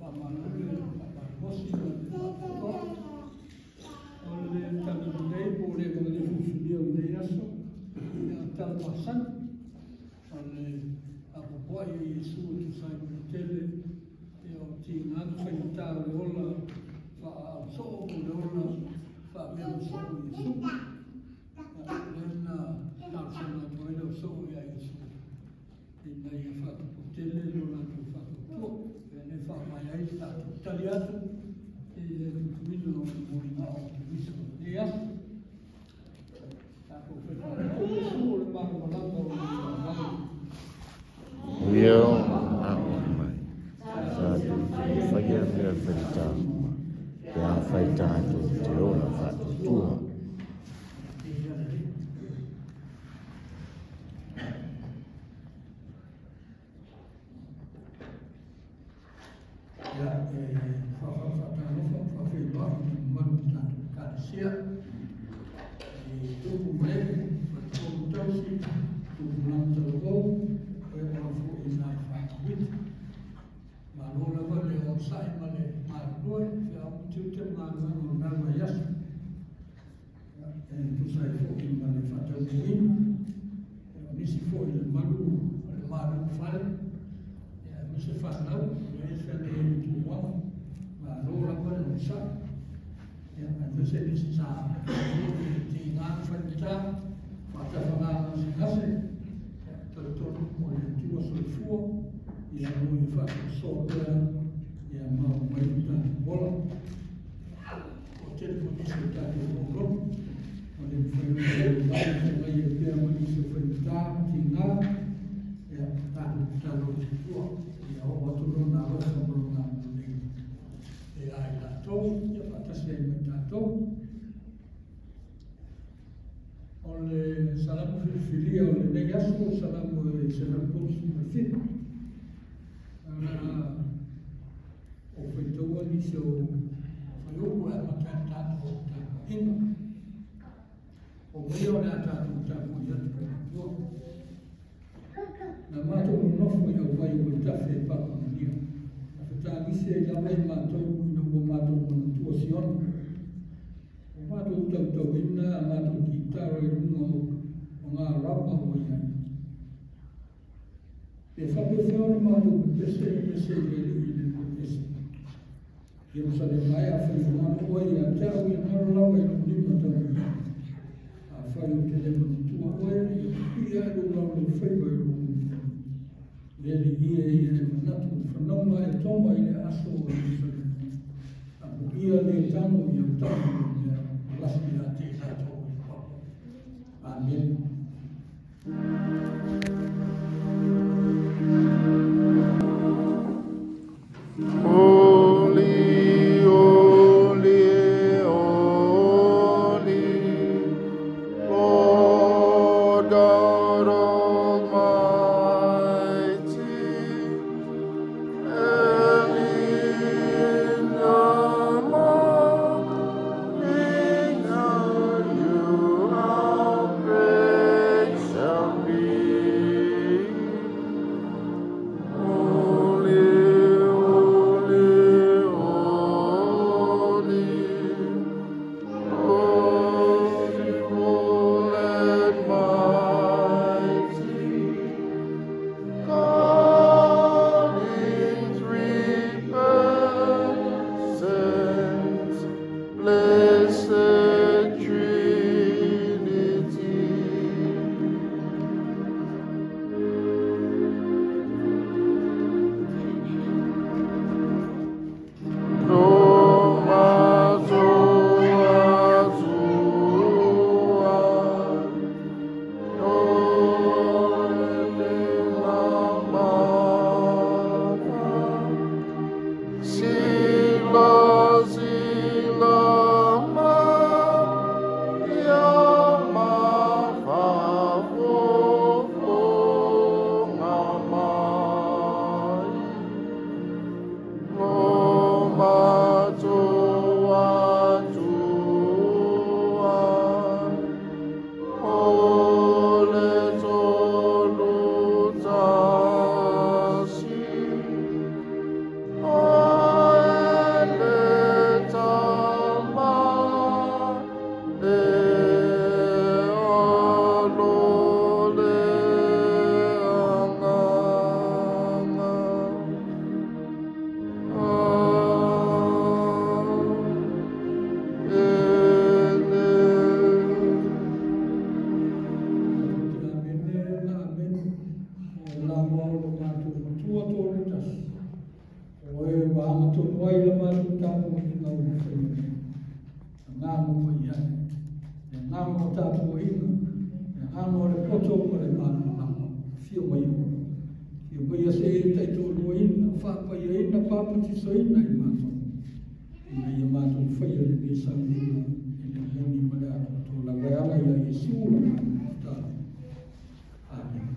Faamalo le faamalolosi ma le faatoatoa. O le talalelei po o le lenei filifilia o lenei aso, ia tala masani o le faapopoai a Iesu e tusa ai ma le tele ia o tiga ma faigata o le ola faaausoo po o le ola faameamasoo i Iesu. Ia, lea na talosaga atu ai le ausoo ia Iesu ina ia faatuputele lo latou faatuatua. Ia faavae ai le tatou tali atu i le tuutuuina o le moliga o Keriso i lenei aso. Tatou faifaatoa Iesu o le malamalama o le faavae. Ia ao mai. Sa tu te whaia mea whaita. Pe a whai tātou te ola whaatutua. Ia, e whawhawhatalofa, whawhailoa i le mamalu o tatou Ekalesia. E tupu mai, whatolu tausi, tupu lama talavou, e ola foi nai whakawiti. Malo lava le onosai ma le galulue, feau ma tiute ma galuega o lena vaiaso. E tusa ai foi ma le faataunuuina, o nisi foi le malu o le malu fale, ia aemaise fanau, e feagai ai ma tulaga. Malo lava le onosai. Ia, aemaise nisi sa i tiga ma faigata, faatafaga gasegase, ia, talitonu o le Atua soifua, ia o ia faasoasoa pea, ia ma o mai le tatou ola. O tele foi nisi o tatou fonolono, o le mafai ona mai feagai ai pea ma nisi o faigata ma tiga, ia, tatou tatalo i le Atua, ia oo atu lona alofa ma lona agalelei e a i latou, ia faatasi ai ma i tatou. O le salamo filifilia o lenei aso, o salamo e 137. O faitaua nisi o whaiupu e amata ai le tatou tapuaiga. O maia o le a tatou tapuai atu i le Atua. Na matou nonofo i au vai o Vaitafe e papamalia. Na fetagisi ai lava i matou ina ua matou manatua Siona. Ua matou tautauina a matou kitara i luga o ngā rapa ua i ai. Pe faapefea ona matou pepese i ese i le alii i le lua ese. Ierusalema e, afai ua galo oe ia te au, ia galo lava i lou lima taulia. Afai ou te le manatua oe, ia pipii ae lou laulaufaiva i lou mulimuli. Le alii e ia e manatu i le fanauga e toma i le aso o Ierusalema. Amoia le tago i au tama i mea malasi ia te i latou i le papa. Amen. Holy, holy, holy, Lord God Almighty, early in the morning you our praise shall be. Holy, holy, holy, merciful and mighty, God in three persons, blessed Trinity. Roma soa sua, Sila, sila, ma, ia, ma, fa, fo, fo, nga, mai. Roma toa tua, o le tolu tasi. ua agatonu ai le matou tapuaiga ua faia nei. Agaga paia e, le agaga o tapuaiga, le agaga o le poto ma le malamalama, afio mai oe. Afio maia se i taitoaluaina, faapaiaina, papatisoina i matou, ina ia matou faia lenei sauniga i le moni ma le atoatoa lava e ala ia Iesu la matou tatalo. Amene.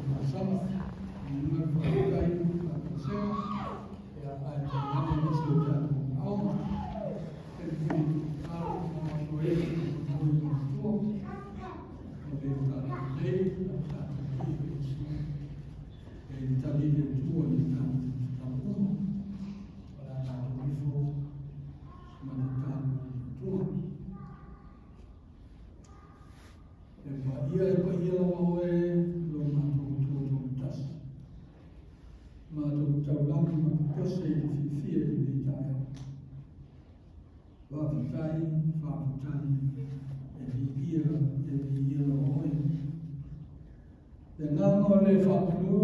Masala, ina le faafetai, faatosega, ia ae tainane nisi o tatou manaoga. E talo ma matou e mo i le Atua, o le talalelei, o tatou i Iesu. E tali le Atua i tatou tatalo uma. O le a tatou ifo ma tatalo i le Atua. E paia lava oe lo matou Atua Toatasi. Matou taulagi ma pepese i le fiafia i lenei taeao. Faafetai, faafetai, e viia lava oe. Le agaga o le faamanu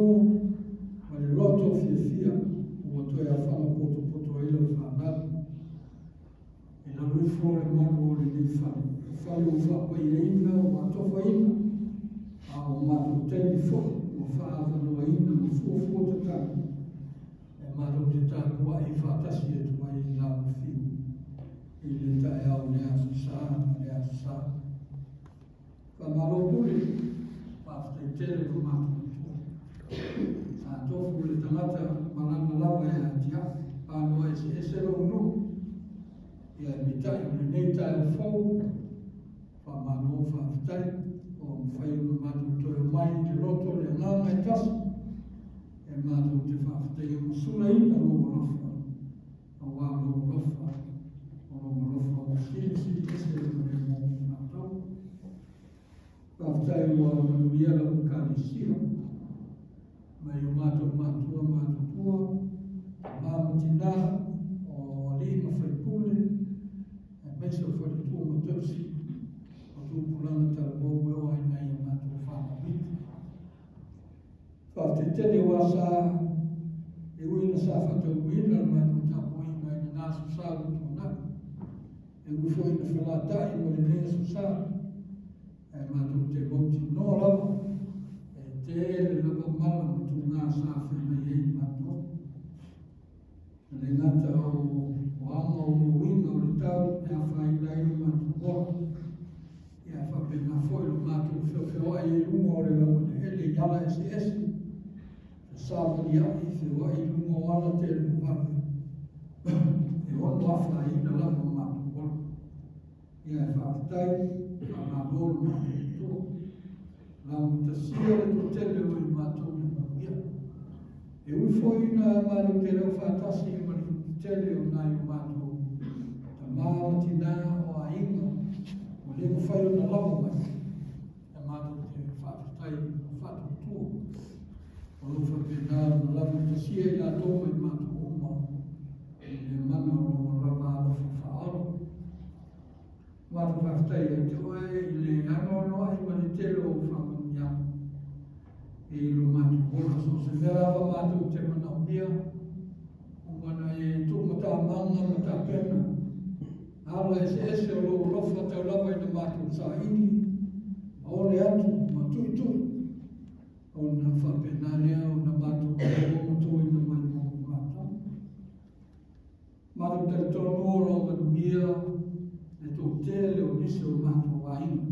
ma le loto fiafia ua toe afaga potopoto ai lau fanau. E lalo ifo le malu o lenei fale, o fale ua faapaiaina, ua atofaina, a o matou taimi foi ua faaavanoaina ma fuafua tatau e matou te tapuai faatasi atu ai i lau fiu i le taeao le aso sa ma le aso sa. Faamalo pule, faafetai tele lo matou Atua. Sa tofu le tagata ma lana lava e atiae, panoa eseese lou nuu, ia e peitai o lenei taeao fou, faamalo faafetai, ua mafai ona matou toe omai i le loto le agaga e tasi, e matou te faafetaia ma sulaina lou alofa, aua lou alofa, o lou alofa ua silisili ese ma le mo matou. Faafetai ua manuia lau Ekalesia, mai o matou matua matutua, tama ma tina, o alii ma faipule, aemaise o faletua ma tausi, o tupulaga talavou e oo ai nai o matou fanau iti. Faafetai tele ua sa e ui na sa faataunuuina le matou tapuaiga i lena aso sa ua tuanai. E ui foi na felatai ma lenei aso sa, ae matou te mautinoa lava e tele lava mala ma tuga sa feagai ai matou. E le gata o aga o uiga o le tau e afaina ai lo matou ola, ia faapena foi lo matou feofeoai i luga o le laueleele i ala eseese, fesavaliai, feoai i luga o ala televavave, e ono afaina lava matou ola. Ia e faafetai, faamalo le matou Atua. Laugatasia le toatele o i matou le manuia. E ui foi na matou te leo faatasi ma le tele o nai o matou tama ma tina o aiga ua le mafai ona lava mai, e matou te faafetai ma faatuatua. O lo o faapena ona laugatasia i latou ma i matou uma i le mana o lona lava alofa faaola. Matou faafetai ia te oe i le anoanoai ma le tele o faamanuiaga i lo matou ola. So o se mea lava matou te manaomia, uma na e tuumatamaga ma tapena ala eseese o lou alofa tau lava ina matou saili, ma ole atu ma tuitui, ona faapena lea ona matou matoina mai mo matou. Matou talitonu o lo manuia le toatele o nisi o matou aiga,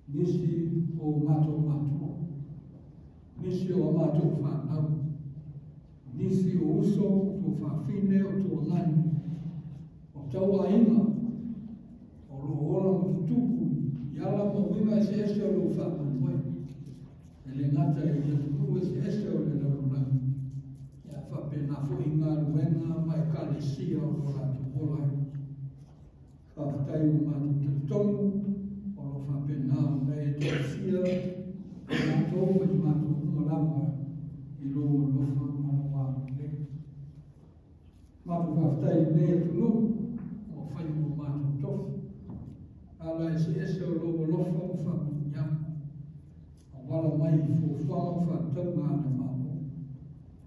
nisi o matou matua, nisi o matou fanau, nisi o uso, o tuafafine, o tuagani, o tauaiga, o lo ola ma tutupu i ala ma uiga eseese o lou faamoemoe, e le gata i atunuu eseese o le lalolagi, ia faapena foi galuega ma ekalesia o lo latou ola ai. Faafetai ua matou talitonu o lo faapena ona e tausia matou ma i matou uma lava i lou alofa ma lou agalelei. Matou faafetai i lenei atunuu ua fai mo matou tofi, ala eseese o lou alofa ma faamanuiaga, auala mai i fuafuaga ma faatatauga a le Malo,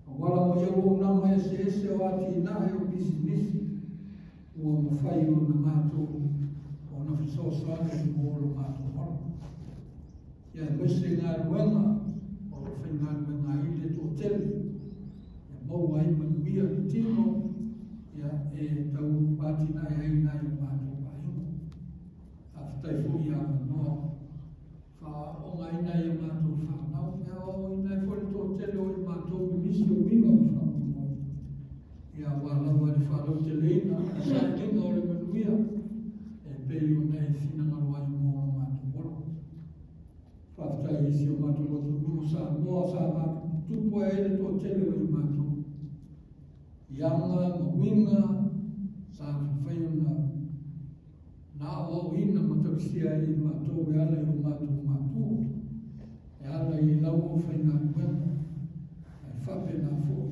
auala Auala mai auaunaga eseese o atinae o pisinisi ua mafai ona matou ona fesoasoani mo lo matou ola. Ia aemaise galuega o lo o faigaluega ai le toatele ia maua ai manuia le tino ia e tau atinae ai nai o matou aiga. Faafetai foi i avanoa faaoogaina ai o matou fanau e aoaoina ai foi le toatele o i matou i nisi o uiga ma faamoemoe. Ia aua lava le faalauteleina le sailiga o le manuia e pei ona e finagalo ai mo lo matou ola. Faafetai i si o matou atunuu Samoa sa matutupu ai le toatele o i matou i aga ma uiga sa mafai ona na aoaoina ma tausia ai i matou e ala i o matou matua, e ala i lau aufaigaluega, ae faapena foi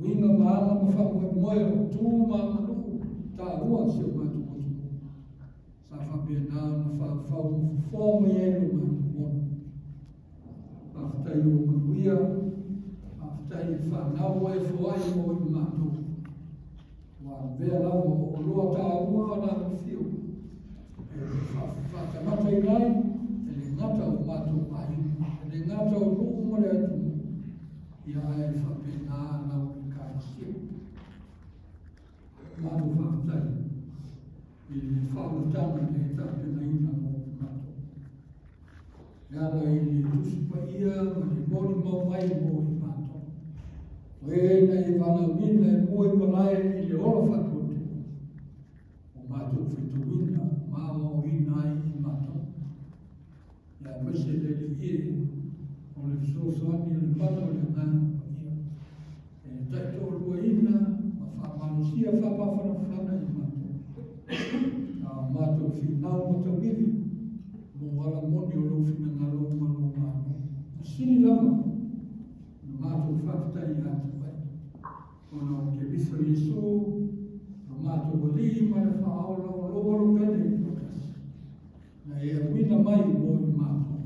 uiga ma aga ma faamoemoe o tu ma aganuu taua a si o matou atunuu sa faapena ona faufau ma fofoa mai ai lo matou ola. Faafetai o manuia, faafetai i fanau ua e foai mo i matou. Ua avea lava o oloa taua na alofio e faatamataina ai e le gata o matou aiga, e le gata o nuu ma le atunuu, ia ae faapena lau ekalesia. Matou faafetai i le faaolataga na e tapenaina mo matou. E ala i le Tusi Paia ma le molimau mai mo i matou. O e na e valaauina e mua i malae i le ola faatuatua, o matou faitauina ma aoaoina ai i matou. Ia aemaise le Alii e o le fesoasoani o le mana o le Agaga Paia e taitoaluaina ma faamalosia faamafanafana i matou. A o matou finau ma tauivi mo ala moni o lou finagalo ma lou Malo. E sili lava na matou faafetai ia te oe ona o Keriso Iesu lo matou Alii ma le Faaola o lou alo pele i toatasi na e auina mai mo i matou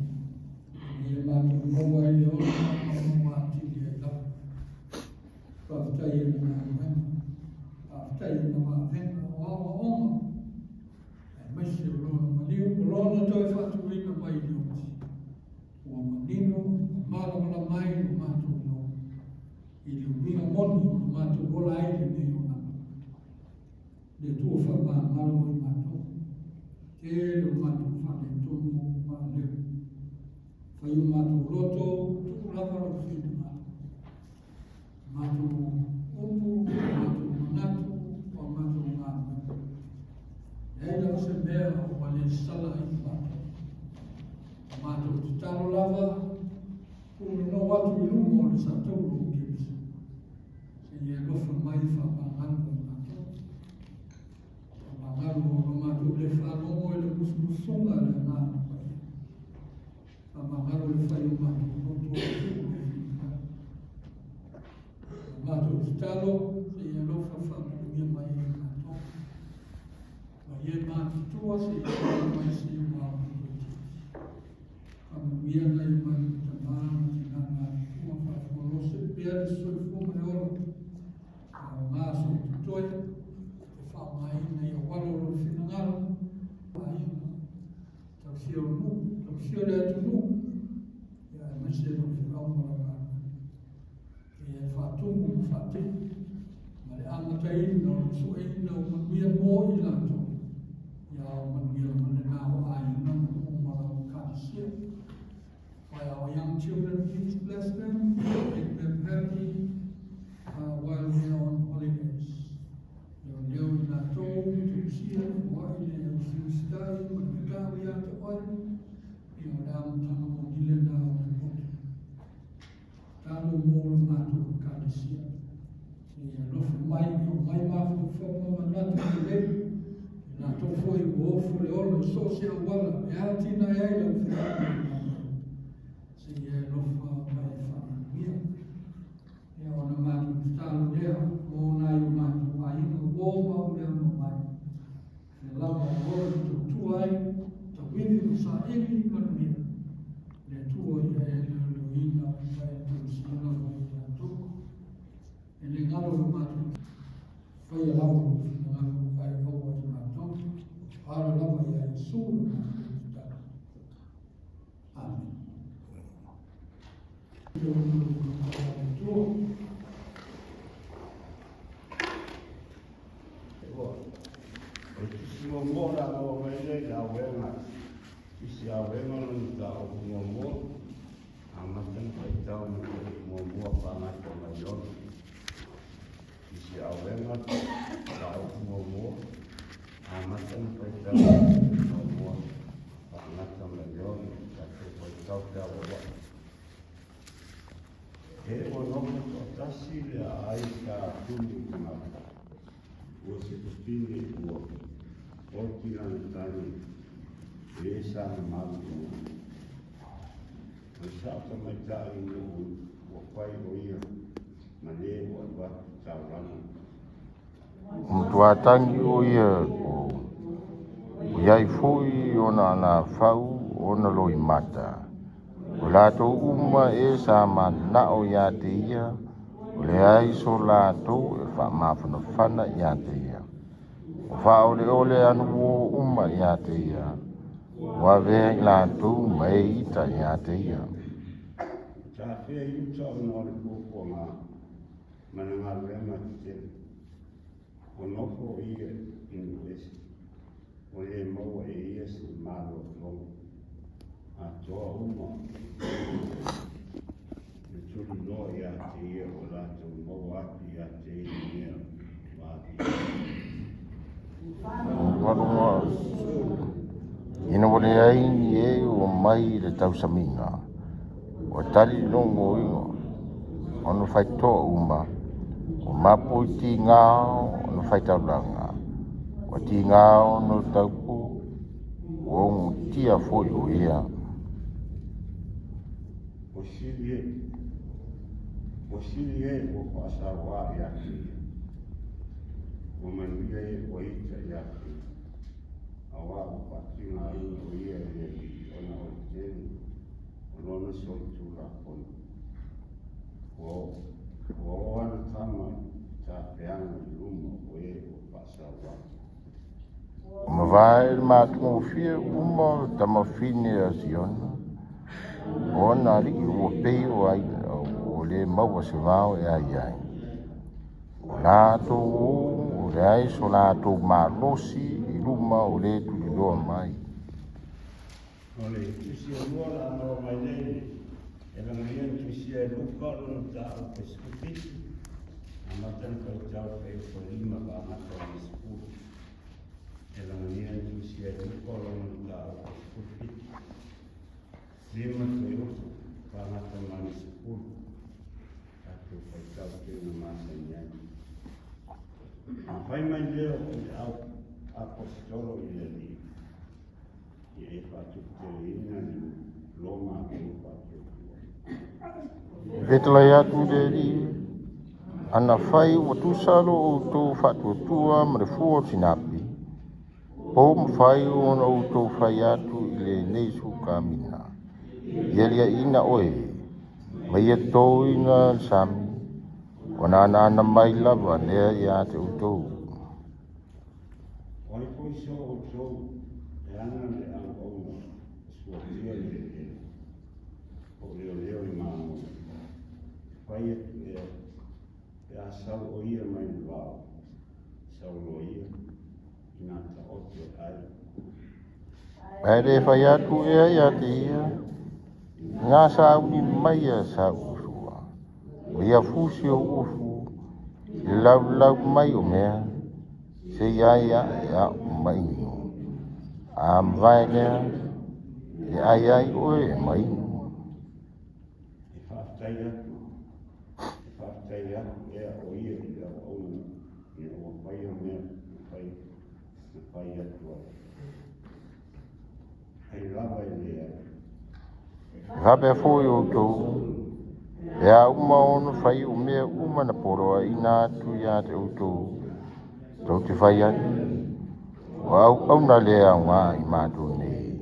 ina ia matou maua ai le ola ma maua atili ai lava. Faafetai i le galuega, faafetai i le vavega o aoaoga, aemaise o lona maliu ma lona toe faatuina mai i le oti. Ua manino ma malamalama ai lo matou iloa i le uiga moni o lo matou ola ai lenei olaga. Le Atua faamagalo i matou, tele o matou faaletonu ma aleu. Fai o matou loto, tuu lava lou finagalo. Matou upu, matou manatu, o matou galuega. Leai lava se mea ua le sala ai i matou. Matou tatalo lava, punonou atu i luma o le satauro o Keriso. Seia alofa mai faamagalo i matou. Faamagalo o lo matou le faalogo i le musumusuga a le Agaga Paia. Faamagalo le fai o matou loto o tuu lou finagalo. O matou tatalo, seia alofa faamanuia mai i matou. Ma e matutua seia tala mai seia ua toetiiti. Faamanuia nai o matou tamā ma tinā matutua faafualose pea le soifua ma le ola. A o gaso totoe, te faaaogaina i auala o lou finagalo, aiga, tausia o nuu, tausia o le atunuu, ia aemaise lau feau ma lau galuega. Ia e faatumu ma faatino ma le amataina o le sueina o manuia mo i latou, ia o manuia lava lena o aiga ma nuu ma lau ekalesia. For our young children, please bless them, make them happy while they are on holidays. Leo leo i latou, tausia, foai le usiusitai ma le matau ia te oe, ia o le amataga moni lena o le poto. Talo mo lo matou ekalesia. Seia alofa mai, o mai mafaufau ma manatu lelei. I latou foi ua ofo le ola i so o se auala e atinae ai lau feau i matou. Seia alofa mai e faamanuia. Ia ona matou tatalo lea mo nai o matou aiga uo ma au mea mamae. Fea lava o ola i tautua ai, tauivi ma saili manuia. Le Atua ia e leoleoina ma e tausia lava i latou. E le galo le matou faia lava lou finagalo ae maua e matou o ala lava ia Iesu le matou tatalo. Amene. O le tusi muamua o le a maua mai lea i le Auega, tusi Auega lona mataupu muamua, amata ona faitau mai le fuaiupu muamua faagata mai le 6. Tusi Auega, mataupu muamua, amata ona faitau mai le fuaiupu muamua faagata mai le 6. Tatou faitau feavavai. E ua nofo toatasi le aai sa tuli i tagata, ua se fafine ua oti lana tane e sa mamalu i ona. O le sao tamaitai nuu ua fai o ia ma le ua avatu taulaga. Ua matua tagi o ia i le po, ua i ai foi ona alafau ona loimata, o i latou uma ea sa mananao ia te ia, ua leai so latou e faamafanafana ia te ia. Ua faaoleole anuō uma ia te ia, ua avea i latou ma e ita ia te ia. Ua tafea i uta ona o le puapuaga ma le galuega tetele. Ua nofo o ia i nuu ese, ua le maua e ia se malologa atoa uma le tuliloa ia te ia ua latou maua atu ia te ia i mea ua aafia. Ina ua leai ni e ua mai i le tausamiga, ua tali logoina ona faitoa uma, ua mapu i tiga ona faitaulaga, ua tiga ona taupu, ua ogotia foi o ia. Ua sili e ua faasauā ia te ia, ua manuia e ua ita ia te ia, auā ua faatigaina o ia e le Alii ona o le tele o lona solitulafono. Ua o ana tama i tapeaga i luma o e ua faasauā. Ua mavae le matagofie uma o tamafine a Siona, o ona alii ua pei o aiga ua le maua se vao e ai ai. O latou ō, ua leai so latou malosi i luma o le tuliloa mai. O le tusi e lua o le a maua mai nei le Evangelia na tusia e Luka lona mataupu e 17, amata ona faitau fuaiupu e 5 faagata i le 10. Evangelia na tusia e Luka lona mataupu e 17, 5 fuaiupu faagata mai le 10. Tatou faitau pei ona masani ai. Na fai mai lea o le au aposetolo i le Alii, ia e faatuputeleina le lo matou faatuatua. Fetalai atu le Alii, ana fai ua tusa lo outou faatuatua ma le fua o le sinapi, po mafai ona outou fai atu i lenei sukamina, ia liaina oe, ma ia toina le sami, ona anaana mai lava lea ia te outou. O ai foi so outou e ana le auauna suatia le eleele, po o leoleo i mamoe, e fai atu ea pe a sau o ia mai le vao, sau loa ia, ina taoto e ai. Ae le fai atu ea ia te ia, ina sauni mai a sa usua, o ia fusi o ufu, i le laulau mai o mea, se i ai ae a'u ma inu. A mavae lea, e ai ai oe ma inu. E faafetai atu, e faafetai atu ea o ia i le auauna ina ua faia mea na fai, na fai atu ai. Ai lava e leai. E faapea foi outou, pe a uma ona fai o mea uma na poloaiina atu ia te outou, tou te fai atu, o auauna le aoga i matou nei,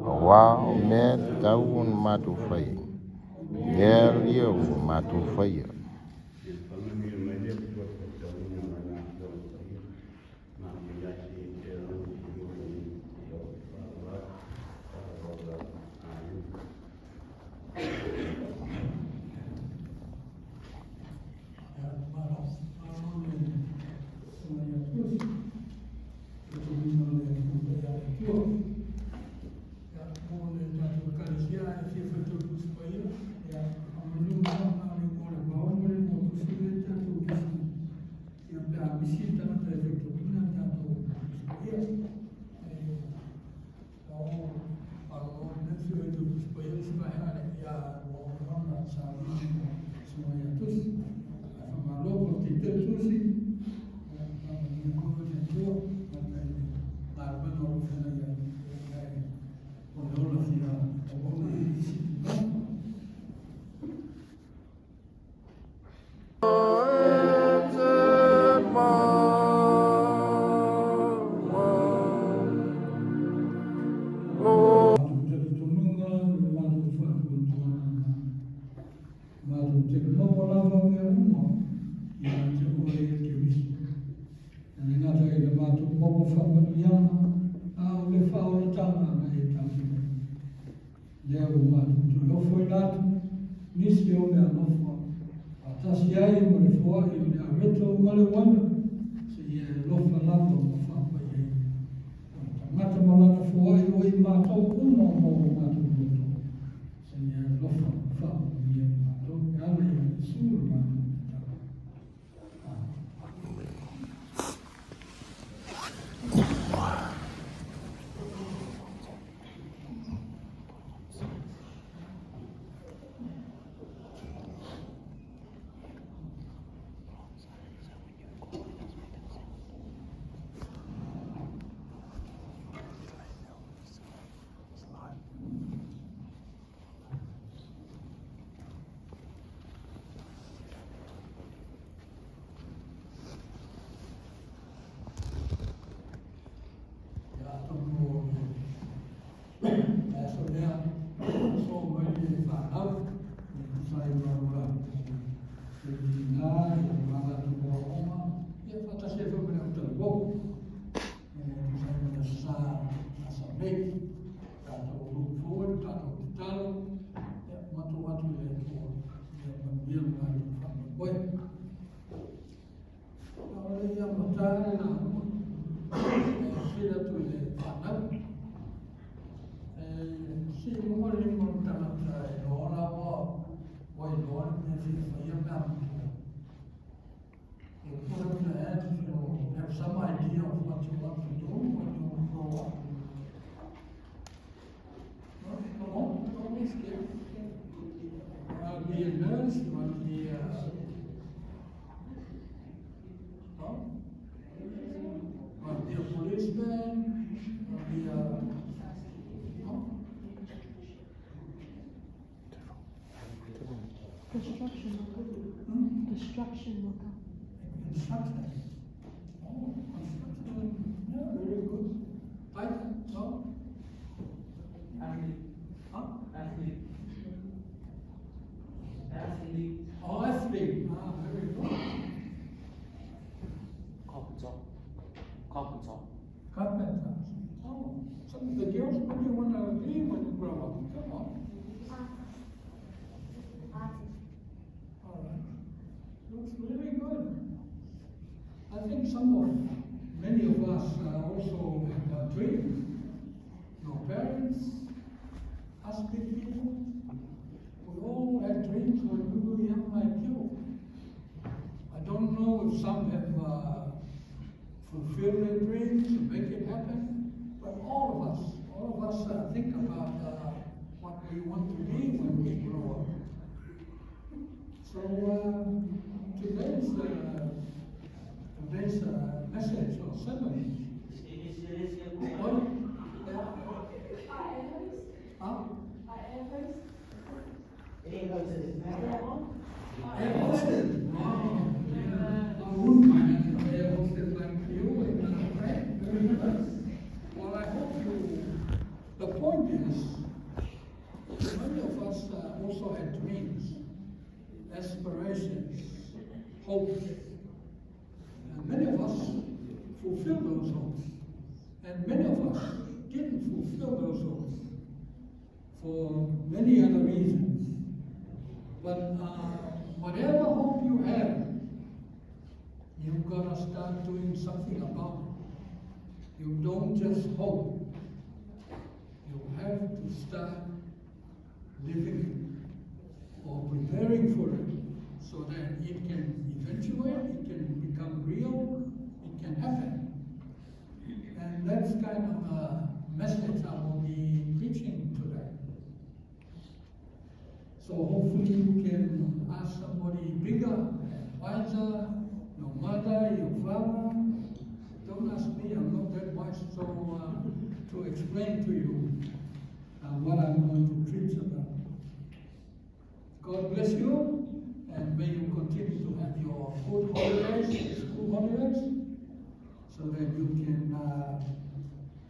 auā o mea tatau ona matou fai, lea ia ua matou faia. Ia pagagia faamanuiaga a o le faaolataga na e tausi mai. Lea ua matou toe ofoina atu nisi o meaalofa faatasi ai ma le foai o le areto ma le uana seia e alofa lava ma faapaiaina. O le tagata ma lana foai o i matou uma ma o matou loto seia e alofa ma faamanuia i matou e ala ia Iesu le matou tatalo. Amen. Ia atonu o le aso lea soo mai le fanau e tusa ai ma o latou feutiga ma latou aoaoga ia faatasi ai foi ma le autalavou e tusa ai ma le Aso Sa sa nei. Tatou look forward, tatou tatalo ia matou atu i le Atua ia manuia le latou faamoemoe. A o le i amata le lauga, e sili atu i le fanau. E sii i luga le lima o le tagata e iloa lava ua iloa le mea e fia faia pe a matua. You put up your hand if you have some idea of what you want to do when you grow up. No, come on, don't be scared. You want to be a nurse, you want to be a... No? You want to be a policeman, you want to be a... No? Construction worker. Hmm? Construction worker. Construction. Oh, construction. Yeah, very good. Pipe? No? Athlete. Huh? Athlete. Athlete. Oh, athlete. Ah, very good. Carpenter. Carpenter. Carpenter. Oh, some of the girls, what do you want to be when you grow up? Come on. Artist. All right. Looks really good. I think many of us also have a dream. Your parents, us big people, we all had dreams when we were young like you. I don't know if some have fulfilled their dreams to make it happen, but all of us think about what we want to be when we grow up. So today's message or sermon. What? Yeah. Huh? Air hostess. Air hostess. Wow. Yeah. I wouldn't mind an air hostess like you. Right? Very good. Well, I hope you. The point is, many of us also had dreams, aspirations, hopes. And many of us fulfilled those hopes. And many of us didn't fulfill those hopes for many other reasons. But whatever hope you have, you've got to start doing something about it. You don't just hope. You have to start living it or preparing for it so that it can eventuate, it can become real, it can happen. And that's kind of the message I will be preaching today. So hopefully you can ask somebody bigger and wiser, your mother, your father. Don't ask me, I'm not that wise, so to explain to you what I'm going to preach about. God bless you, and may you continue to have your good holidays, school holidays, so that you can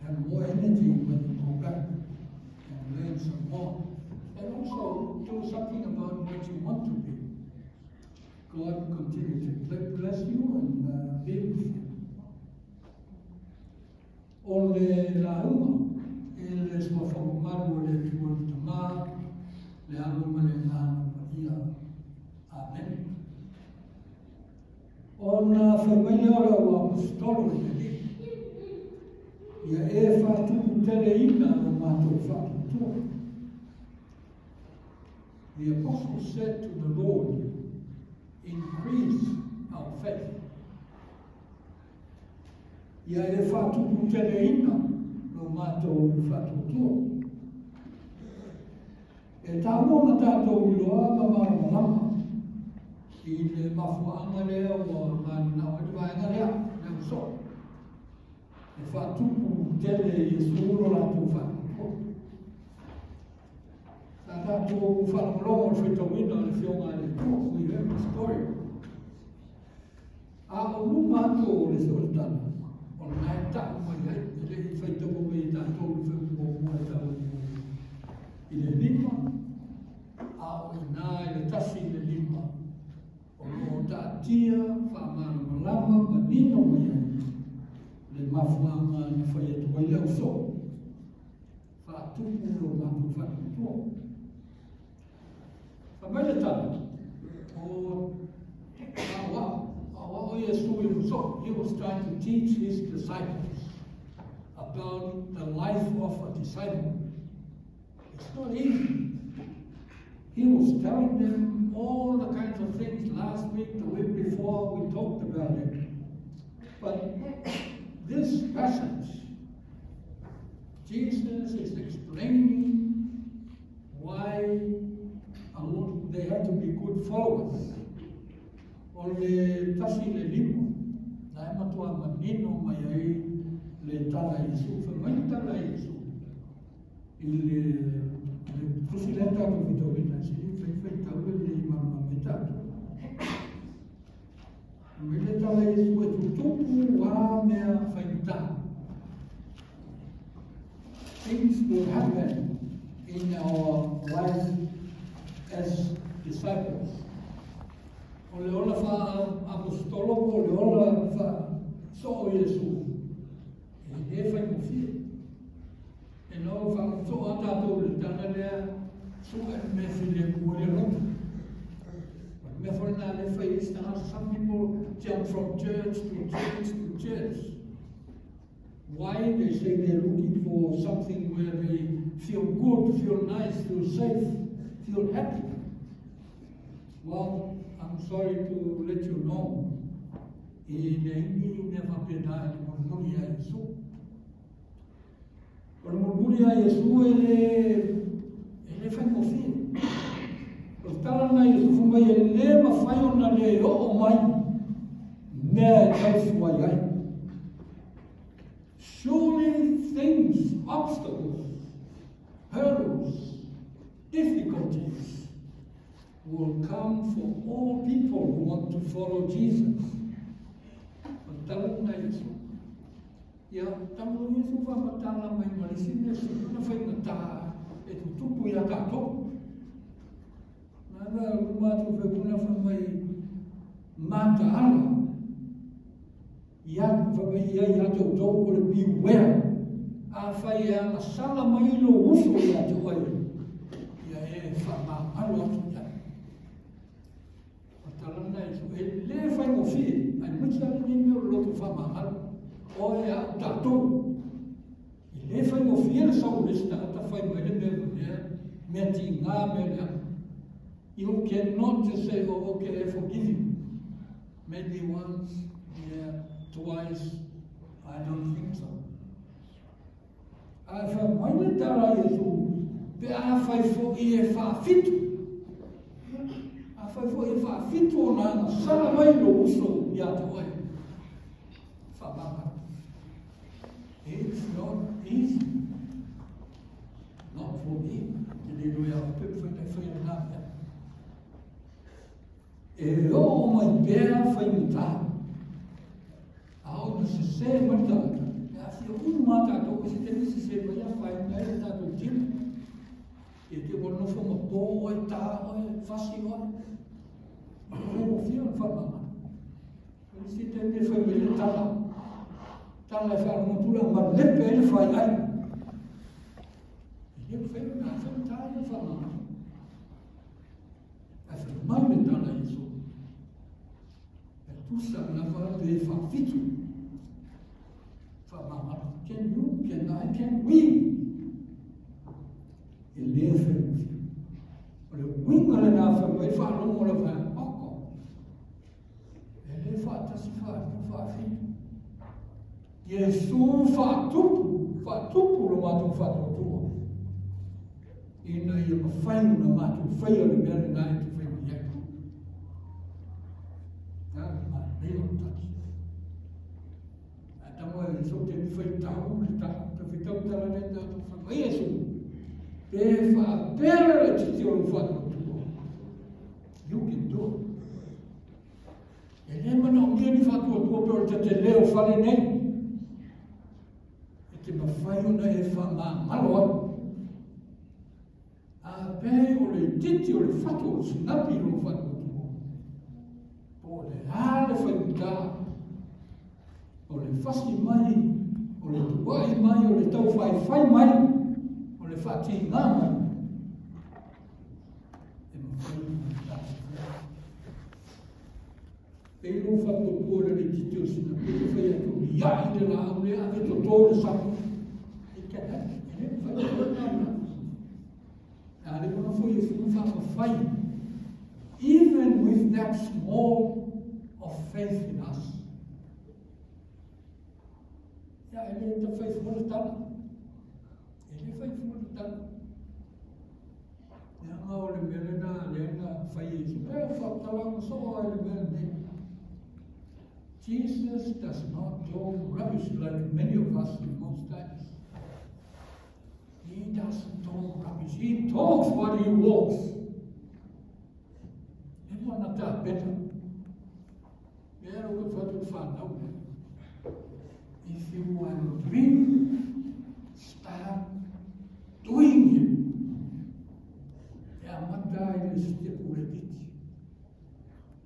have more energy when you go back and learn some more. And also do something about what you want to be. God continue to bless you and be with you. lauga i le suafa mamalu o le Atua le Tamā, le Alo ma le Agaga Paia. Amene. Ona fai mai lea o le au aposetolo i le Alii, Ia e faatuputeleina lo matou faatuatua. The apostle said to the Lord, "Increase our faith." Ia e faatuputeleina lo matou faatuatua. E taua ona tatou iloa ma malamalama i le mafuaaga lea ua mananao ai le vaega lea, le ausoo. E faatupu tele Iesu lo latou faatuatua. Sa tatou faalogologo i le faitauina o le Afioga a le Atua, we heard the story. A o luma atu o le tala, o lena e tau mai ai, e le i faitaua mai e tatou le faaupuga e tau i le 5, a o i ina i le 1 i le 5, o lo o taatia faamalamalama manino mai ai le mafuaaga na fai atu ai le ausoo, faatupu lo matou faatuatua. Fai mai le tala, o aoao Iesu i le He was trying to teach his disciples about the life of a disciple. It's not easy. He was telling them all the kinds of things last week, the week before, we talked about it. But this passage, Jesus is explaining why they have to be good followers. O le 1 i le 5, na e matua manino mai ai le tala a Iesu. Fai mai le tala a Iesu. I le tusi lea tatou faitauina, se i fai faitau e le malamalama ai tatou. Mai le tala a Iesu e tutupu a mea faigata. Things will happen in our life as disciples. O le ola faa-aposetolo po o le ola faa-soo Iesu, e le faigofie. E no faamasoo a tatou le tala lea, sue mea filemu ai le loto. O le mea foi lena le fai isi tagata. Some people jump from church to church to church. Why? They say they're looking for something where they feel good, feel nice, feel safe, feel happy. Well, I'm sorry to let you know, e leai ni mea faapena i le mulimuli a Iesu. O le mulimuli a Iesu e le faigofie. O le tala na Iesu fai mai e le mafai ona le oo mai mea e tausuai ai. Surely things, obstacles, hurdles, difficulties will come for all people who want to follow Jesus. O le tala na Iesu. Ia, tamu Iesu faamatala mai ma le isi mea sili ona faigata e tutupu ia tatou. Na na luma atu fe kuna fai mai mataala. Ia fai mai ia ia toutou o le beware. A fai e agasala mai lo uso ia te oe. Ia e faamagalo atu ia. O tala na Iesu, e le faigofie, aemaise lava lenei mea o le loto faamagalo. O e au tatou. E le faigofie le sau o le isi tagata fai mai le mea mea, mea tiga mea lea. You cannot just say, "Oh, okay, I forgive you." Maybe once, yeah, twice, I don't think so. A fai mai le tala a Iesu, pe a fai foi e faafitu. A fai foi e faafitu ona agasala mai lo uso ia te oe. Faamagalo. It's not easy. Not for me. Te le loe au pe fai nei fai na mea. E oo mai pea faigata. A o na sese mai le tagata. E afia uma tatou, e se taimi sese mai a fai nai le tatou tino. E te ua nofo ma pō oe, tā oe, fasi oe. E faigofie ona faamagalo. O le isi taimi e fai mai le tala. Tala e whaarunga ma lepe ai le whai ai. E le whai na whai tai le wha E whai mai le tala Iesu. E tusa lava pe whawhitu. Wha Can you, can I, can we? E le whai. O le winga le nā whai mai whaalongo le whai oko. E le whaatasi whaatu whaafitu. Iesu whaatupu, whaatupu lo mātou whaatuatua. Ina ia mawhai una mātou whai o le mea le nā e te whai mai ai. Nā ma leo taki. A tamo e so te whai tau le tau, te whai tau tala le tau te whai mai Iesu. Pe whaapera le titi o le whaatuatua. You can do it. E le mana o ni whaatuatua pe o te te leo whale nei. E te mawhai ona e wha mā malo ai. A pe o le titi o le whatu o sinapi lo whaatuatua. Po le a le whai o le whasi mai, o le tuai mai, o le tau whai whai mai, o le whati ngā mai. E mawhai ona tā. Pe lo whatuatua le titi o sinapi, te whai atu ia i le la au le ave toto le sa. E ka e le whai whai ngā. A le mana foi e wha whai. Even with that small of faith in us. Ia e le ta whai fua le tala. E le whai fua le tala. Ia ngā o le mele nā le ngā whai e su. E whaptala so ai le mele nei. Jesus does not talk rubbish like many of us in most times. He doesn't talk rubbish. He talks what he walks. E mana tā peta. Pero ka whatu whanau. If you have a dream, start doing it. E amata i le step o le titi.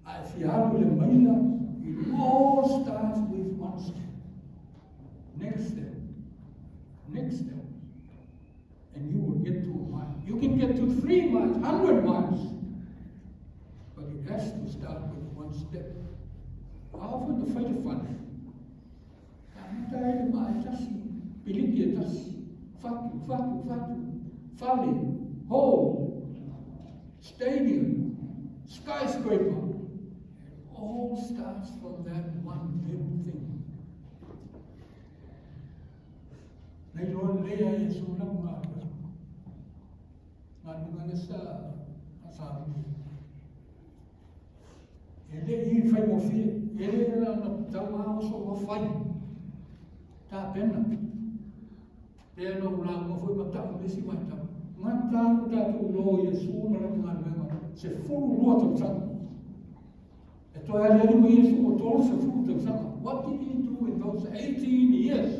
A e fialu le maila, it all starts with one step. Next step. Next step. And you will get to a mile. You can get to 3 miles, 100 miles. But it has to start with one step. Often the fight of fun. Amata i le maa tasi, piliki e tasi, fatu, fatu, fatu, fale, hole, stadium, skyscraper. It all starts from that one little thing. Nei loa lea e su lau ngā rua. Ngā nunga le sa, a sa rungi. E le i whai mo whie, e le la na tau a oso wa whai. Tā pena. Pea no ula ngā fwoi matau lesi mai tau. Ngā tānu tātou lo i e su na rau ngā nuenga. Se furu rua tau sanga. E toi ali ali mai Iesu o tolu se furu tau sanga. What did he do in those 18 years?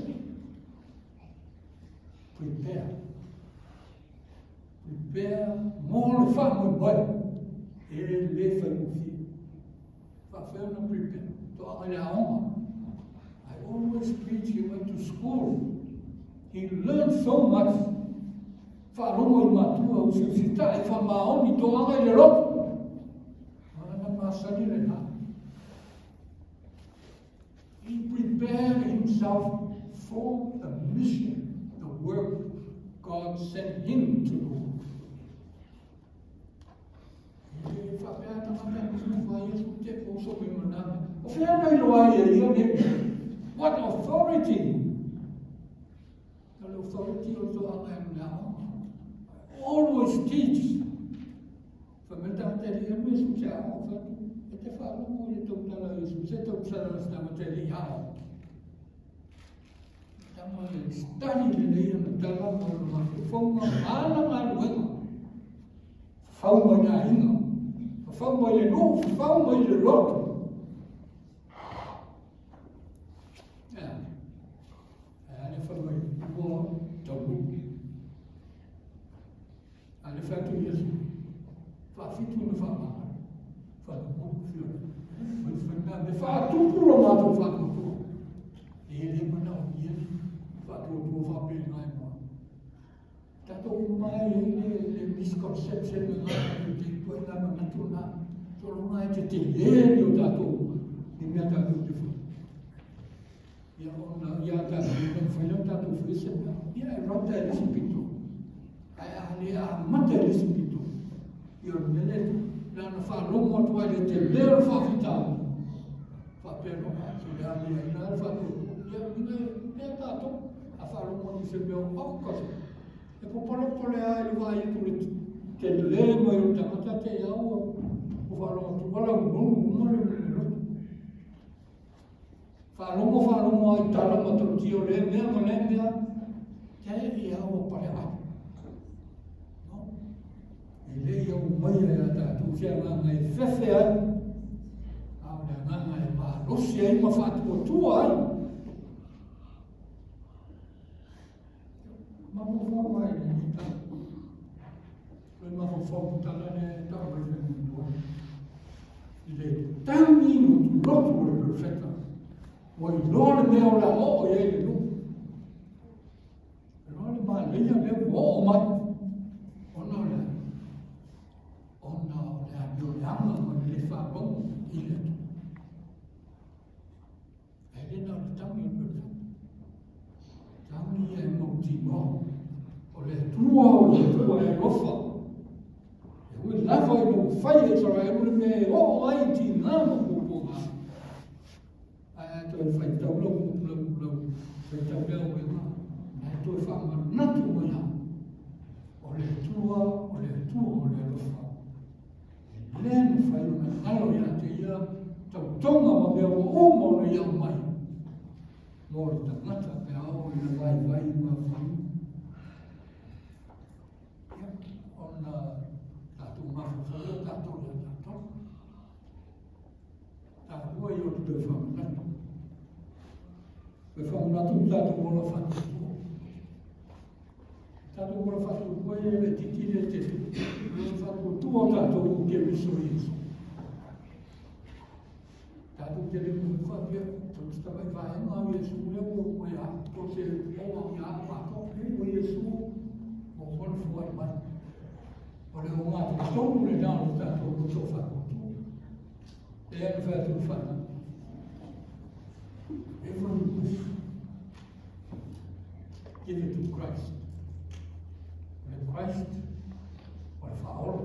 Prepare. Prepare mo le wha mo boy. E le whai mo whie. Wha whai na prepare. Toa le aonga. I always preach he went to school. He learned so much. Whaarongo i matua o siusita e wha maoni toanga i le roto. Ora na masani le nā. He prepared himself for the mission, the work God sent him to do. E whapea tangata ni wha Iesu te oso me maname. O whea nei loa ia ia nei. What authority? The authority o toanga e mea onga. Always teach. Wha me tangata li e me su se ao whatu. E te whaalongo i le tautala Iesu. Se tautala la tangata li ao. Tama le study le leia na tala mo le mafifonga ala ngā luenga. Whau mai nā hinga. Whau mai le nō, whau mai le loto. Ea, ea le whau mai ua tau. A le whatu Iesu. Whawhitu na whamanga. Whanau whio. Whai whai me whaatupu lo mātou whatuatua. E le mana lena e i ai le misconception lena le ituaiga manatu lena, sologa e tetele ni o tatou ni mea tatou te fai. Ia ona ia tatou na mafai lea ona tatou faia se mea. Ia e rata i le isi pito, ae a le amata i le isi pito, ia o le mea lea e tupu. Na ona faalogo atu lava i le tele o le faafitauli, faapea loa, a, se o le a leai la le faatuatua. Ia uiga e pea tatou, a faalogo atu i se mea o oka se, e popolepole lava i le vaai atu i le tele mai o le tagata te i lava ua faalogo atu ua laununu uma le loto. Faalogo faalogo lava i tala matautia o lea mea ma lea mea, te i lava ua paleauau. No. E le i aumaia ia tatou se agaga e fefe ai, a o le agaga e malosi ai ma faatuatua ai. Mafaufau ai i lenei tala. Le mafaufau i tala lea e tau mai fai muamua. I le tagi lotulotu o le perofeta, ua iloa le mea o le a oo i ai le nuu. Iloa le manaia lea ua oo mai, ona o le a? Ona o le amioleaga ma le le faalogo i le Atua. Ae le na o le tagi o le perofeta. Tagi ia e mautinoa o le Atua o le Atua e alofa. E ui lava ina ua fai e Isaraelu le mea e oo ai i tiga ma puapuaga, ae a toe faitau lau, lau, lau faitau lea uiga, na e toe faamanatu mai lava, o le Atua, o le Atua o le alofa. E le mafai ona galo ia te ia tautoga ma mea ua uma ona ia aumai mo le tagata pe a oo ina vaivai ma afaina. Ia, ona tatou mafaufau lea tatou ia tatou. Taua ia o le toe faamanatu. Toe faamanatu i tatou ola faatuatua. Tatou ola faatuatua e le laitiiti le tele. Ola faatuatua o tatou o Keriso Iesu. Tatou te le mafai faapea, o se tamai vaega o Iesu lea ua ia, po o se oa ia matou, o Iesu ua ona foai mai. O le ogatotonu lena o le tatou loto faatuatua. Lea na fai atu le faatau. Every wish, give it to Christ. O le Christ, o le faaola.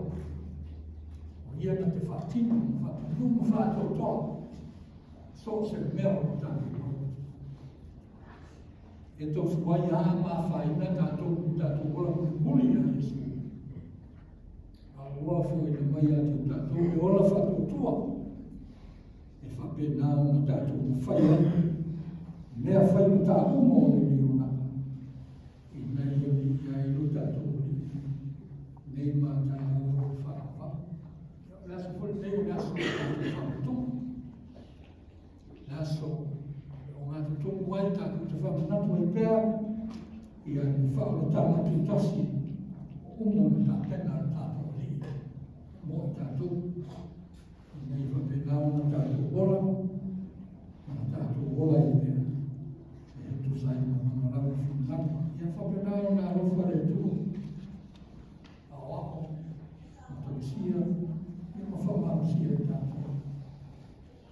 O ia na te faatino, ma faatunu, ma faatoatoa. So o se mea o le tatou ola. E tausuai a ma afaina tatou, tatou ola mulimuli ia Iesu. A ua foina mai ia te tatou le ola faatuatua. E faapena ona tatou mafai ai mea fai ma tauma o lenei olaga. Ina ia viia ai lo tatou Alii nei ma taeao o faavavau. O le aso foi lenei o le aso o tatou faamatuga. Le aso o ogatotonu ai tatou te faamanatu ai pea ia le faaolataga tuitasi o uma ona tapena le tatou Alii mo i tatou. Ina ia faapena ona tatou ola, ona tatou ola ai pea e tusa ai ma lona lava finagalo. Ia faapena ona alofa le Atua, aoao, ma tausia, ia ma faamalosia i tatou.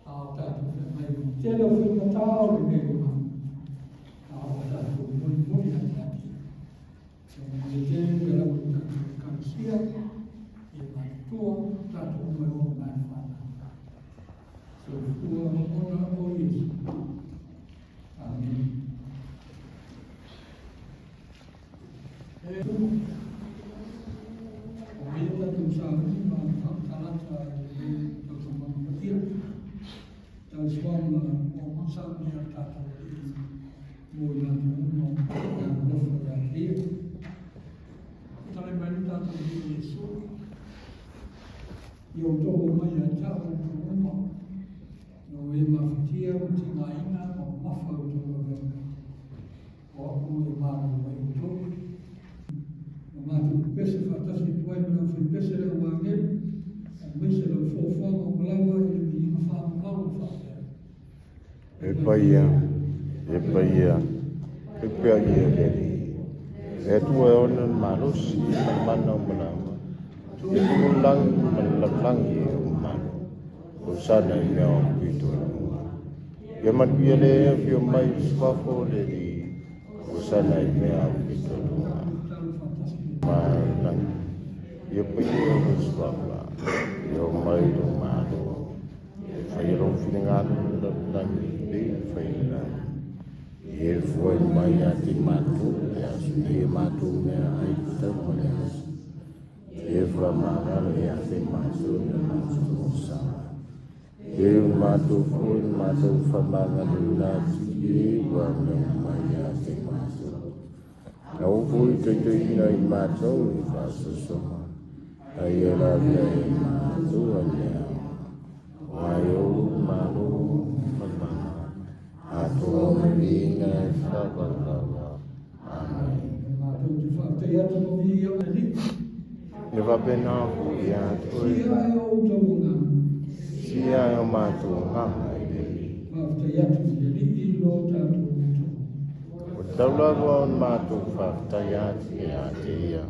A o tatou feagai ma le tele o faigata o lenei olaga, a o tatou mulimuli ate ate. Ia manuia tele le lava i tatou Ekalesia, ia matutua tatou uma e oo mai le fanau. Soifua ona o Iesu. Amene. E o ia tatou sauni ma faatalata i lenei tautomaga paia. Tausuaga o masauni a le tatou Alii mo i latou uma e alolofa ia te ia. Tala mai le tatou Alii Iesu, ia outou omai ia te au outou uma, o e mafatia ma tigaina ma mamafa outou avega, o au e malo ai outou. Ma matou pepese faatasi atu ai ma le aufaipese le au agelu, aemaise lau foafoaga uma lava i le viiga faamamalu faapea. E paia, e paia, e pea ia le Alii. Le Atua e ona le malosi ma le mana o malaga, e pulu le lagi ma le lalolagi e o mamalu. Hosana i mea o pito i luga. Ia manuia le afio mai i le suafa o le Alii. Hosana i mea o pito i luga. Ma lagi. Ia paia o le suafa. Ia o mai lo malo. E whai lou finagalo i le lalolagi pei ona fai i le lagi. Ia e fua mai ia te mātou le aso nei e mātou meaai tatau ma le aso. Ia e faamagalo ia te mātou i le mātou osaga. E o mātou foi le mātou faamagaloina atu i e ua aulagi mai ia te mātou. Aua foi taitaiina i mātou i faasoasoaga, a ia lavea e mātou ai le ao. Aua e ou le Malo ma le mana, atoa ma le viiga e faavauvau. Amene. E mātou te faafetai atu mo viia o le Alii. Ia faapena foi ia te oe. Sia e o outou agaga. Sia e o mātou agaga i le Alii. Faafetai atu i le Alii lo tatou Atua. Ua tatau lava ona mātou faafetai atu ia te ia.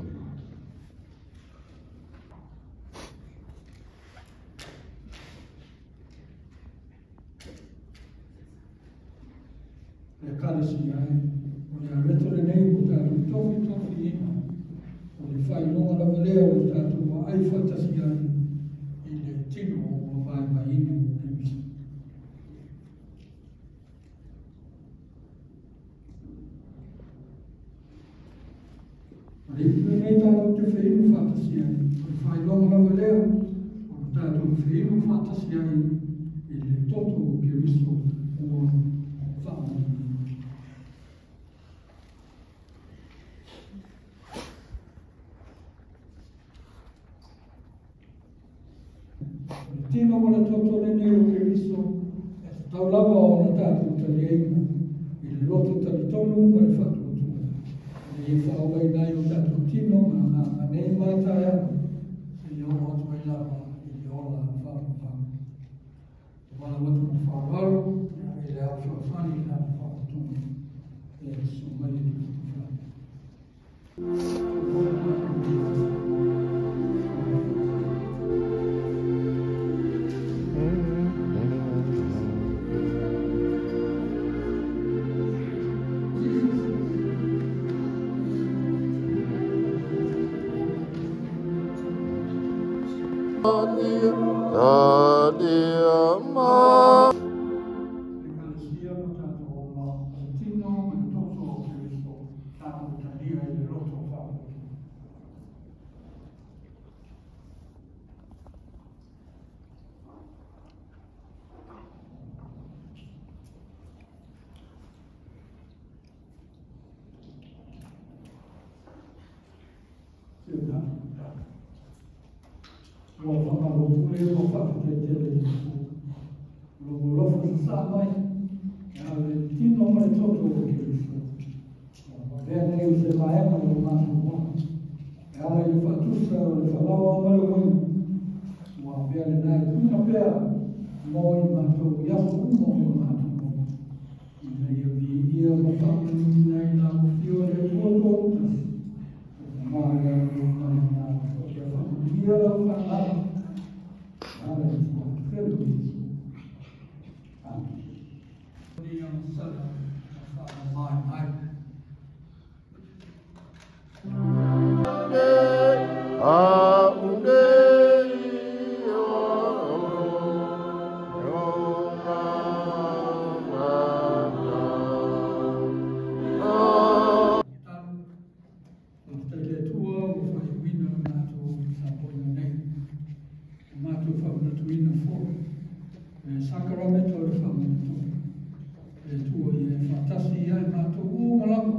Le Ekalesia e, o le areto lenei ua tatou tofitofiina, o le faailoga lava lea o le tatou vaai faatasi ai i le tino ua vaivaiina o Keriso. O le ipu lenei tatou te feinu faatasi ai, o le faailoga lava lea o le tatou feinu faatasi ai i le toto o Keriso ua faamanuiaina. O le tino ma le toto lenei o Keriso e tatau lava ona tatou taliaina i le loto talitonu ma le faatuatua. Ina ia faaolaina ai o tatou tino ma agaga nei ma taeao, seia oo atu ai lava i le ola faavavau. E valaau atu ma le faaaloalo i le ao fesoasoani i lana faaautuga e susu mai e tufatufa atu. Ekalesia ma tatou ola, o le tino ma le toto o Keriso, tatou talia i le loto faatuatua. Si o tatou tatalo. Ua faamalo pule ma faafetai tele i le Atua. O lou alofa sasaa mai e ala i le tino ma le toto o Keriso. Ua avea nei o se vaega o lo matou ola. E ala i le faatusa o le falaoa ma le uaina. Ua avea lena e tuuina pea mo i matou i aso uma o lo matou ola. Ina ia viia ma faamanuiina ai lau afio e le Atua Toatasi. O Tama le Alo ma le Agaga Paia faamanuia lau fanau. E ala i le suafa o Iesu. Amene. Ia masala ma faamamaina ai. Tatalo. Faafetai i le Atua ua faaiuina le matou tapuaiga nei. Ua matou faamanatuina foi le sakaramento o le faamanatuga. Le Atua ia e faatasi ai matou uma lava,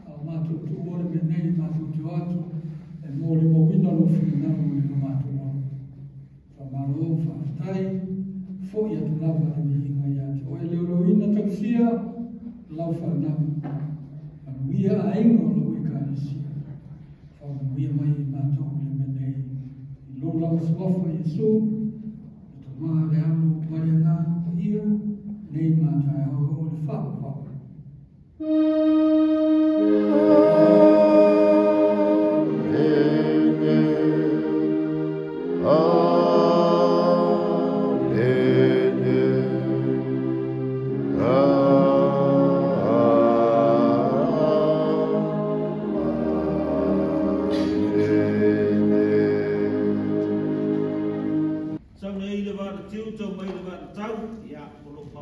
a o matou tuua le mea nei matou te o atu e molimauina lou finagalo i lo matou ola. Faamalo, faafetai, foi atu lava le viiga ia te oe leoleoina tausia lau fanau. Manuia aiga o lau Ekalesia. Faamanuia mai i matou i le mea nei i lou lava suafa Iesu, le Tama le Alo ma le Agaga Paia, nei ma taeao o le faavavau.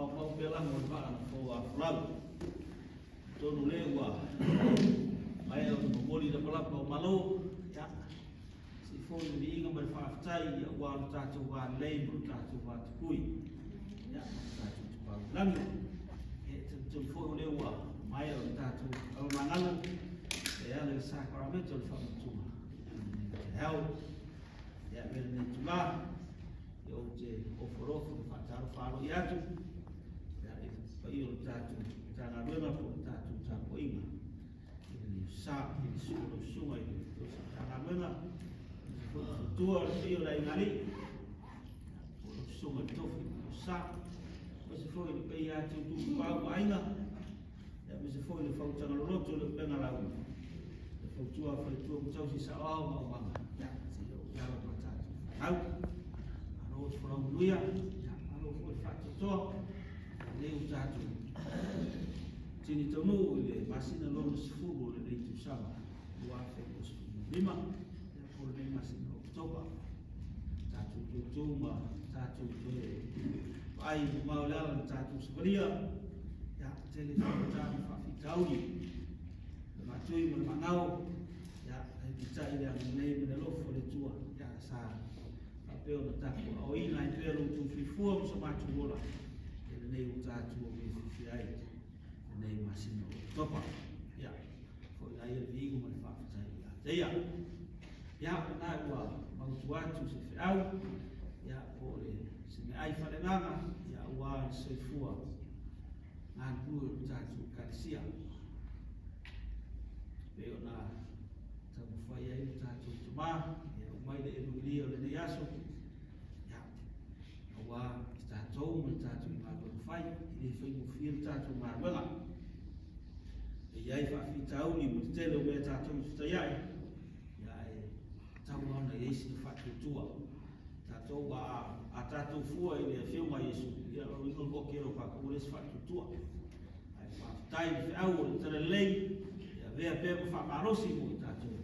maumau pea lago o le vaa na fou a folau. Tonu le ua maea ona momoli lapalapa o malo, ia, se i foi le viiga ma le faafetai aua lo tatou valelei ma lo tatou vatukui, ia, ma lo tatou tupaulagi. E talitonu foi o lea ua maea ona tatou aumagalo e ala i le sakaramento o le faamatuga i lenei taeao. Ia, avea lenei itulā, ia ou te ofolofo ma faatalofa aloaia atu, ia, i le paia o le tatou Matagaluega po o le tatou tapuaiga i lenei sa, i le susu o lau susuga i le tausi Matagaluega, aemaise foi le faletua o le paia o le aiga alii, ia, po o lau susuga i le tofi o sa, aemaise foi le paia atu o tupau ma aiga, ia, aemaise foi le fautaga loloto i le upega lauga, le fautua a faletua ma tausi saoao ma aumaga, ia, seia oo i alo ma tatou fanau. Malo le folau manuia, ia, malo foi le faatoatoa, lenei ua tatou tini taunuu i le masina lona 10 o lenei tausaga 2025, ia, po o lenei masina o Oketopa. Tatou tutu ma tatou toe vaai mamao i le ala na tatou savalia, ia, tele faigata ma faafitauli, le maatui ma le maagao, ia, ae peitai le agalelei ma le alofa o le Atua, ia, sa faapea ona tatou aoina ai pea lo outou soifua ma so matou ola, i lenei ua tatou fiafia ai lenei masina o Oketopa. Ia, foi ai le viiga ma le faafetai ia te ia. Ia, o lena ua mautu atu se feau, ia, po o le se meaai faaleagaga, ia, aua le soifua galulue o le tatou Ekalesia. Pei ona taumafai ai le tatou tamā, ia, aumai le Evagelia o lenei aso, ia, aua i tatou ma le tatou galuega fai, e le faigofie le tatou galuega. E i ai faafitauli ma le tele o mea tatou te fetaiai, ia, ae tatau lava ona i ai sina faatuatua. Tatou a tatou fua i le Afioga a Iesu, ia, o le uiga o le toatele o tatou ua leai se faatuatua. Ae faafetai i le feau o le talalelei, ia avea pea ma faamalosi mo i tatou,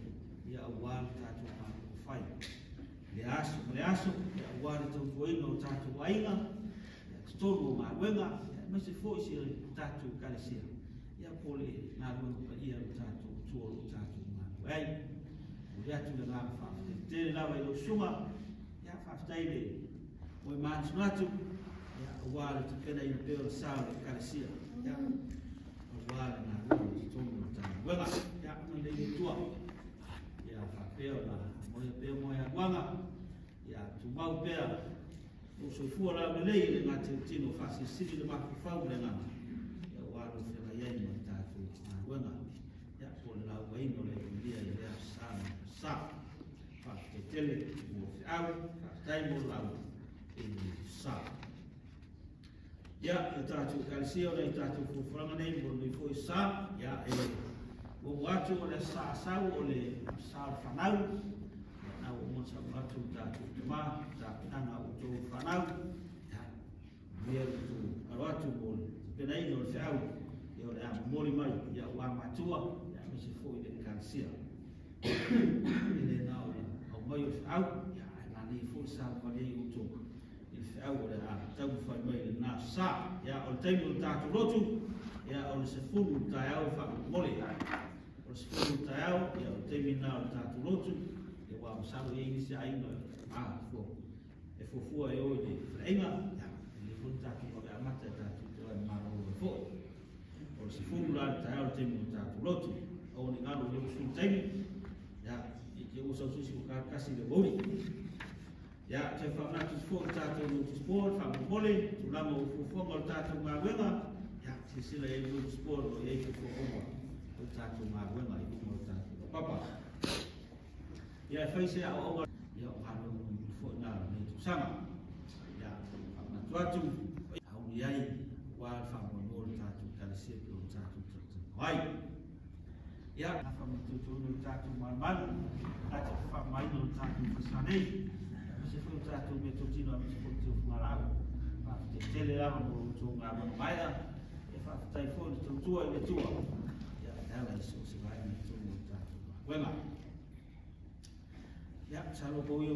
ia, aua le tatou galuega fai i le aso ma le aso, ia, aua le tautuaina o tatou aiga, ia, totonu o galuega, ia, aemaise foi si tatou Ekalesia, ia, po o le galuega paia o le tatou Atua o lo o tatou galulue ai. Momoli atu le agaga faafetai tele lava i lau susuga, ia, faafetai le moe manatunatu, ia, aua le tapenaina pea o le sa o le Ekalesia, ia, aua le galuega i totonu o le Matagaluega. Ia, agalelei le Atua, ia, faapea ona moea pea moegaluaga, ia, tumau pea lou soifua laulelei e le gata i le tino, faasilisili le mafaufau ma le agaga, ia, aua lou feagai ai ma le tatou galuega, ia, po o le laugaina o le Evagelia i lea sa ma lea sa. Faafetai tele mo le feau, faafetai mo le lauga i le sa. Ia, le tatou Ekalesia, o nai tatou folafolaga nei mo lenei foi sa, ia, e muamua atu o le sa sau o le sa o le fanau, ia, na ua uma ona saunoa atu le tatou tamā, tapenaga a outou fanau, ia, manuia le outou alo atu mo le tapenaina o le feau, ia, o le a momoli mai, ia, aua matua, ia, aemaise foi le Ekalesia. E le na o le aumai o le feau, ia, ae manaia foi le savavali ai outou i le feau o le a taumafai mai i lena sa. Ia, o le taimi o le tatou lotu, ia, o le 10 taeao faamolemole. O le 10 taeao, ia, o le taimi lena o le tatou lotu, ia, ua masalo e i ai nisi aiga a e fuafua e o i le faleaiga, ia, e lelei foi le tatou vave amata e tatou te o ai malolo ai foi. O le 10 la le taeao le taimi o le tatou lotu. Aua ne i galo i le 60 taimi, ia, i te ua sau se isi ua kakasi i le aoauli. Ia, toe faamanatu foi le tatou notice board, faamolemole, tulaga o fuafuaga o le tatou galuega, ia, silasila i ai le notice board o lo o i ai fuafuaga uma o le tatou galuega i luma o le tatou laupapa. Ia, e fai se aoaoga, ia, o galuega mulimuli foi na o lenei tausaga. Ia, faamanatu atu, auli ai aua le faamoemoe o le tatou Ekalesia pei ona tatou talatalanoa ai. Ia, faamatuatuina o le tatou malumalu, ate faamamaina o le tatou falesa nei, aemaise foi o tatou meatotino, aemaise foi o le teufugalau. Faafetai tele lava mo lo outou galuega maea, ia, faafetai foi le tautua i le Atua, ia, e ala i so o se vaega i totonu o le tatou galuega. Ia, masalo pau ia.